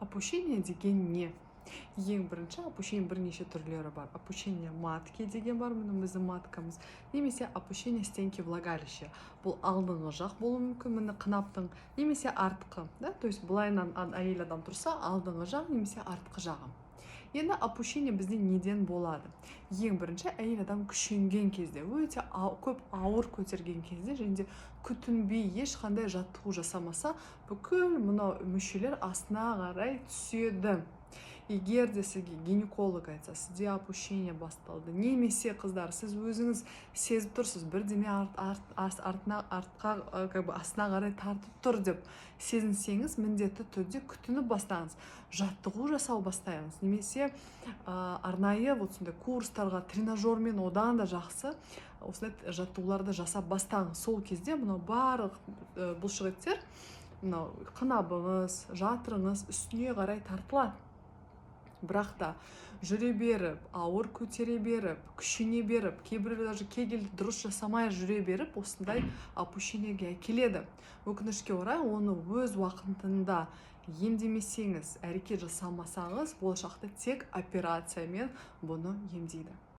Опущение деген не? Ең бірінші, опущение бірнеше түрлері бар. Опущение матки деген бар, міне, біздің маткамыз, немесе опущение стенки влагалища. Бұл алдыңғы жақ болуы мүмкін, міне, қынаптың, немесе артқы да, то есть былайынан әйел адам тұрса, алдыңғы жақ немесе артқы жағы. Енді опущение бізде неден болады? Ең бірінші, әйел адам күшенген кезде, өте көп ауыр көтерген кезде және де күтінбей, ешқандай жаттығу жасамаса, бүкіл мынау мүшелер астына қарай түседі. Егер де сізге гинеколог айтса, сізде опущение басталды, немесе, қыздар, сіз өзіңіз сезіп тұрсыз, бірдеме артына, артқа, как бы астына қарай тартып тұр деп сезінсеңіз, міндетті түрде күтініп бастаңыз, жаттығу жасау бастаңыз немесе арнайы вот сондай курстарға, тренажермен, одан да жақсы, осындай жаттығуларды жасап бастаңыз. Сол кезде мынау барлық бұлшықеттер, мынау қынабыңыз, жатырыңыз үстіне қарай тартылады. Бірақ та жүре беріп, ауыр көтере беріп, күшене беріп, кейбіреулер даже кегельді дұрыс жасамай жүре беріп, осындай опущениеге әкеледі. Өкінішке орай, оны өз уақытында емдемесеңіз, әрекет жасамасаңыз, болашақта тек операциямен бұны емдейді.